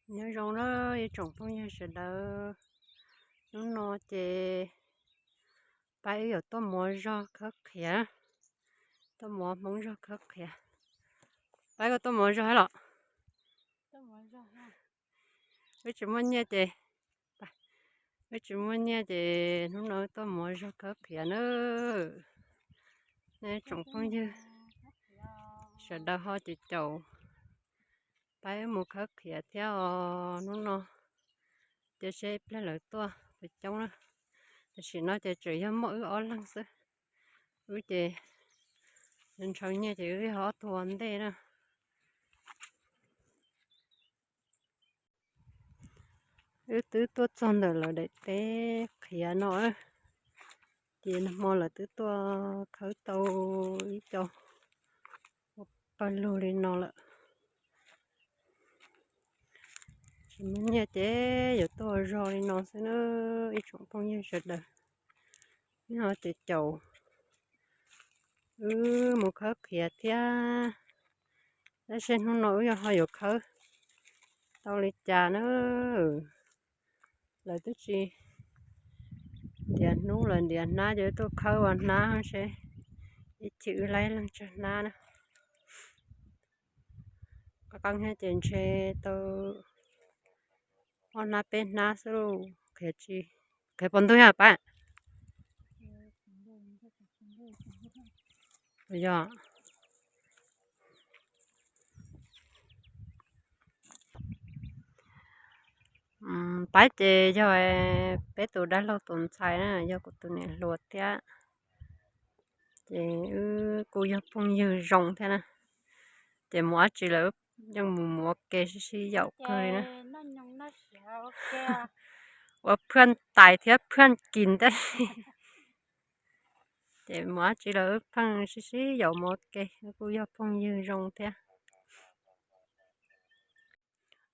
Nyob zoo na ib tsoom phooj ywg sawv daws, hnub no ces pab wb yuav tuaj mus ua zog khawb qhiav, tuaj mus ua Hmoob zog khawb qhiav. Pab koj tuaj mus ua zog los? Wb tsis muaj nyiaj ces, wb tsis muaj nyiaj ces hnub no wb tuaj mus ua zog khawb qhiav na. Nej tsoom phooj ywg sawv daws ho ces caum pab wb mus khawb qhiav thiab os hnub no. Cia seb ib pliag lawv tuaj puas coob na. Tam sim no ces tseem yog muaj wb ob leeg xwb. Wb ces ntshaw nyiaj ces wb yog ob tug ua ntej na. Wb twb tuaj txog ntawm lawv daim teb qhiav no, ces nag hmo lawv twb tuaj khawb tau ib co ua pawg lug li no lawm. Tsis muaj nyiaj ces yuav tuaj ua zog li no xwb na ib tsoom phooj ywg sawv daws. Nyob ces caum wb mus khawb qhiav thiab. Tab sis hnub no wb yog ho yuav khawb tau li cas na. Lawv twb tsis ntiav hnub lawv ntiav hnab ces wb tuaj khawb ua hnab seb ib chim wb laib leej tsawg hnab na. Qab qeeb thiab ces ntshe tau ob hnab peb hnab xwb lauj. Qhiav tsis, qhiav puas ntug yog pab? Yog. Pab ces yog peb tus dab laug tus ntxhais na, yog kuv tus niam hluas thiab. Ces wb kuj yog phooj ywg zoo thiab na. Ces mus dab tsi lawm yeej mus mus ua ke sib sib yaum kawg li na. Ua phaj tais thiab phaj kis tab sis ces mus dab tsi los wb pheej sib sib yaum mus ua ke, wb kuj yog phooj ywg zoo thiab.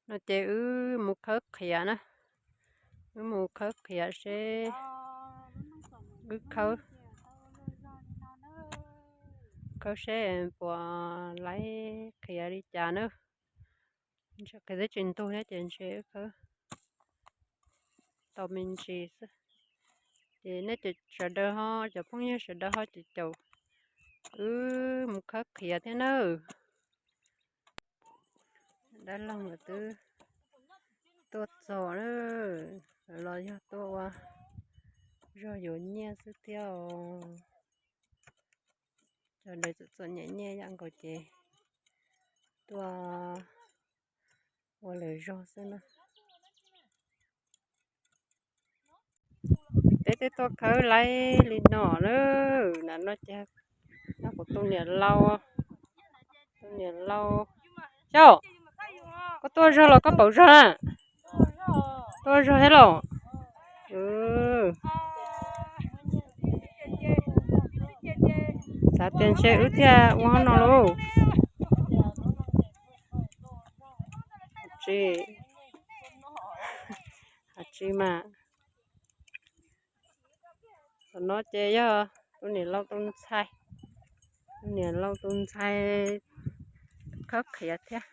No ces wb mus khawb qhiav na, wb mus khawb qhiav seb wb khawb, khawb seb puas laib qhiav li cas na. Ntshe qhiav twb tsis ntug thiab ces ntshe wb khawb tau me ntsis xwb. Ces nej sawv daws ho, cov phooj ywg sawv daws ho ces caum wb mus khawb qhiav thiab nawb. Dab laug nkawd twb tuaj txog na, los yog tuaj ua zog yuav nyiaj xwb thiab os. Cov ntawd txom txom nyem nyiaj yam nkaus ces tuaj ua lawv zog xwb na. Peb twb tuaj khawb laib li no na, na no ces nyob kuv tus niam laus, tus niam laus. Xyov, koj tuaj zog los koj paum zog na? Tuaj zog thiab los? Xav tias ntshe wb thiaj ua no lauj. Tsis, tsis mas. Tam no ces yog tus niam laus tus ntxhais, tus niam laus tus ntxhais khawb qhiav thiab.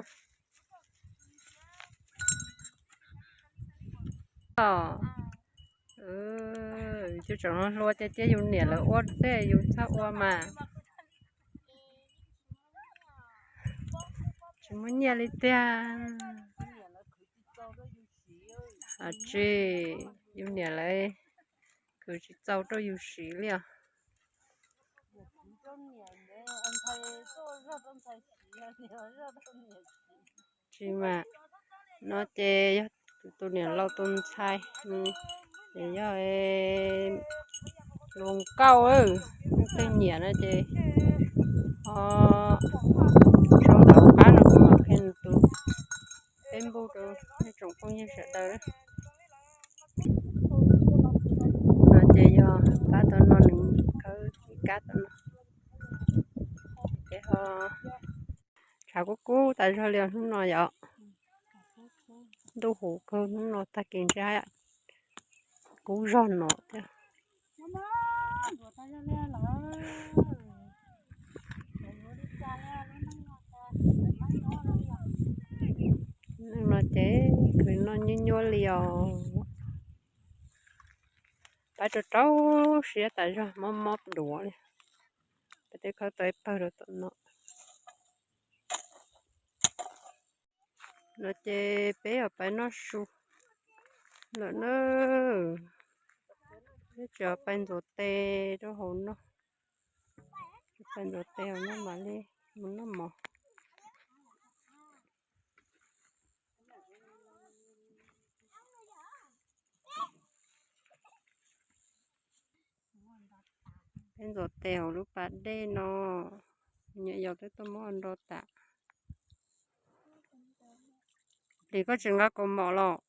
Yus tseem hluas ces cia yus niam lawv ua tej yus txhob ua mas. Tsis muaj nyiaj li tiag. Tsis, yus niam lawv khwv tsis txaus rau yus siv li os. Tsis mas, no ces yog tus niam laus tus ntxhais, ces yog luag nkauj, tej nyiam no ces ho sau ntawv qab no kuv mam qhia nws tus Facebook rau nej tsoom phooj ywg sawv daws. No ces yog pab tau no nws khawb ib kab tau no. Ces ho tshav kub kub tas zog li hnub no yom. Ntuj huv kawg hnub no tag kis ntshe kub zog no thiab. Neej no Ces khwv noj nyuaj nyuaj li os. Pab rau rau siab tas zog, mob mob duav li. Peb twb khawb tau ib pawg rau tom no. No ces peb yuav pais noj su lawm na. Peb tseem pais ntxuav tes rau hauv no. Pais ntxuav tes hauv no mam li mus noj mov. Peb ntxuav tes hauv lub pas dej no, niam yau twb tuaj muab nro tas. Plis, koj tsis nqa kaus mom los?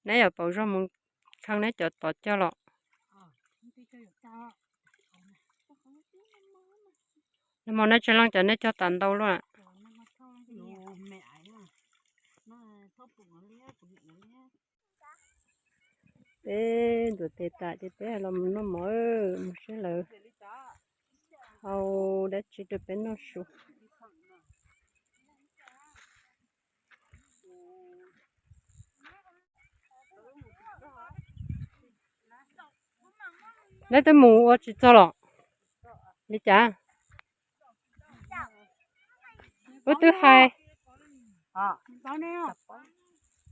Neb yuav pauv zog mus khee neb cov tod cog los? Nag hmo neb tsis leej cov neb cog tas ntau luaj. Peb ntxuav tes tas ces peb los mus noj mov, mus saib lawv hau dab tsi rau peb noj su. Neb twb mus ua tsis txog los? Li cas? Wb twb hais,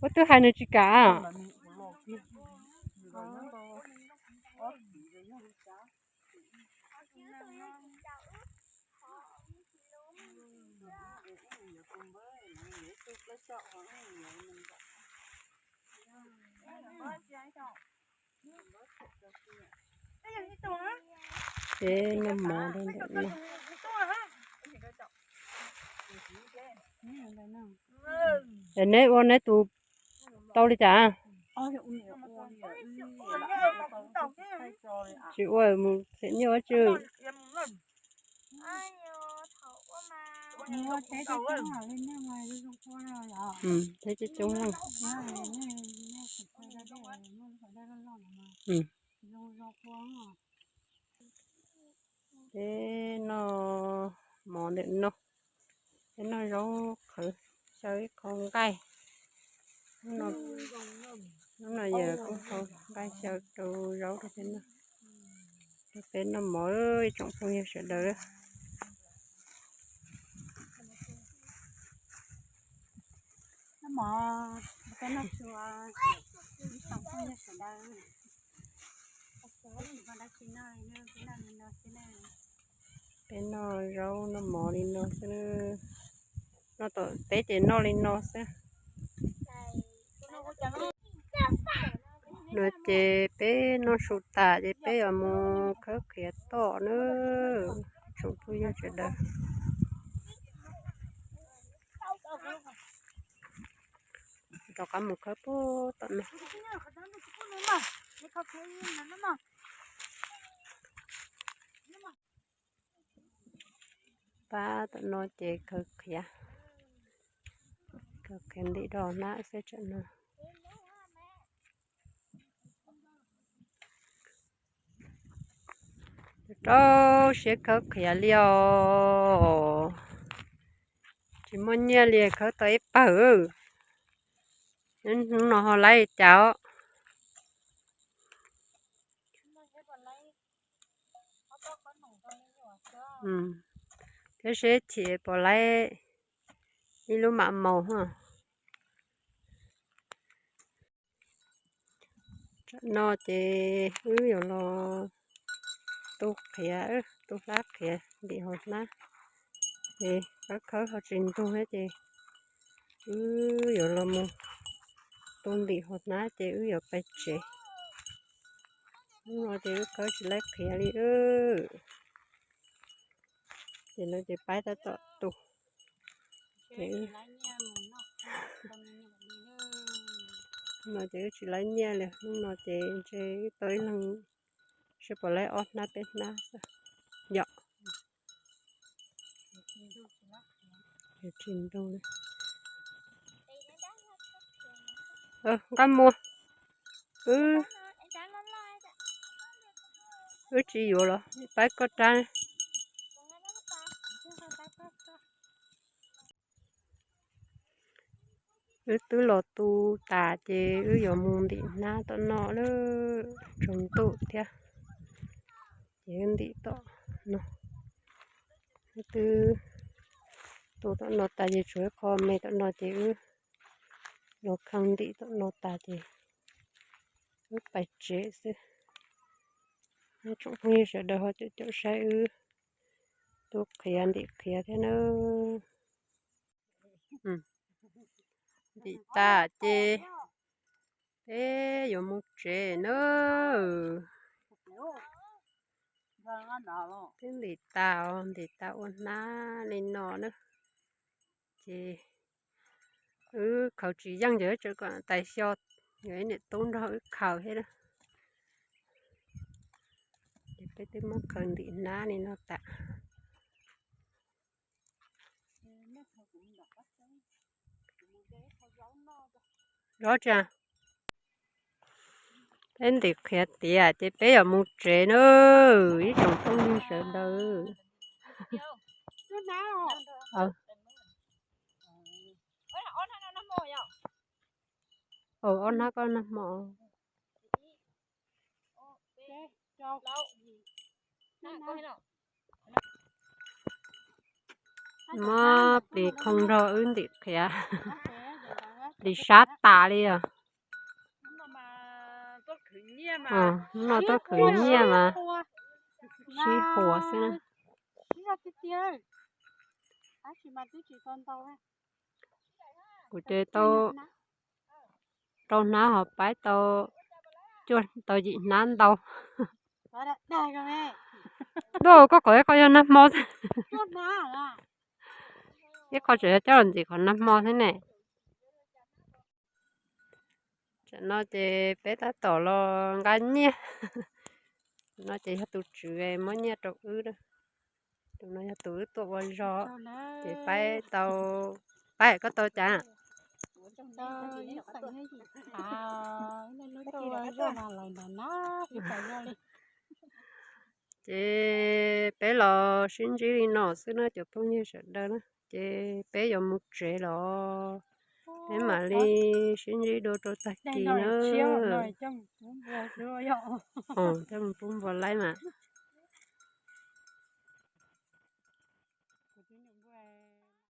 wb twb hais nws tsis kam. Peb noj mov rau ntawm no. Es neb ua neb tus tau li cas? Tsis ua mus them nyuaj ua tsw. Thiab coob coob. Peb noj mov ntawm no, peb noj zaub qhawv, xyaw ib qho nqaij. Hnub no yawg kuj hau nqaij xyaw rau zaub rau peb noj. Rau peb noj mov ib tsoom phooj ywg sawv daws. Peb noj zaub noj mov li no xwb. Noj tom teb ces noj li no xwb. No ces peb noj su tas ces peb yuav mus khawb qhiav tom na, tsoom phooj ywg sawv daws. Rov qab mus khawb puag tom no. Pab tom no ces khawb qhiav, khawb qhiav ntim rau hnab xwb tsam no. Rau siab khawb qhiav li os. Tsis muaj nyiaj li khawb tau ib pawg. Hnub no ho laib li cas os. Thiab seb chim puas laib ib lub mam maus. Tsam no ces wb yuav los tu qhiav, tu hlab qhiav ntim hauv hnab. Es khawb khawb ho tsis ntug thiab ces wb yuav los mus tu ntim hauv hnab ces wb yuav pais tsev. Hnub no ces wb khawb tsis laib qhiav li. Ces no ces pab tab tom tu. Ces no ces wb tsis laib nyiaj li, hnub no ces ntshe wb tau ib leeg seb puas laib ob hnab peb hnab xwb yom. Tsis ntug li. Nqa mus. Wb Wb tsis yuav los pab koj rab. Wb twb los tu tas ces wb yuav mus ntim hnab tom no lawm, tsaus ntuj thiab. Ces wb ntim tom no, wb twb tu tom no tas ces tshuav ib qho me tom no ces wb los khaws ntim tom no tas ces wb pais tsev xwb. Tsoom phooj ywg sawv daws ho caum caum saib wb tu qhiav ntim qhiav thiab na. Ntim tas ces peb yuav mus tsev na. Twb ntim tas os, ntim tas ua hnab li no na. Ces wb khaws tsis yeej ces wb tseem kom tais xyo, yog ib niam tub nrog wb khaws thiab na. Ces peb twb muab khaws ntim hnab li no tas. Zov tsia. Peb ntim qhiav tiav ces peb yuav mus tsev na, ib tsoom phooj ywg sawv daws. Ob hnab koj nag hmo. Muab plis khoo nrog wb ntim qhiav, plis sab tas li os. Hnub no tuaj khwv nyiaj mas sib huas xwb na. Kuv ces tau rau hnab ho paib tau cuaj tau yim hnab ntau. Ntuj, koj kom ib qho yog nag hmo, ib qho tseem yog coj los ntxiv qhov nag hmo thiab ne. Tam no ces peb tab tom los nqa nyiaj. Tam no ces yog tus tswv muab nyiaj rau wb. Tus no yog tus wb tuaj ua zog, ces paib tau, paib koj tau cas? Ces peb los sib ntsib li no xwb na cov phooj ywg sawv daws na, ces peb yuav mus tsev los, peb mam li sib ntsib dua rau tag kis na. Coj mus pub npua laib mas.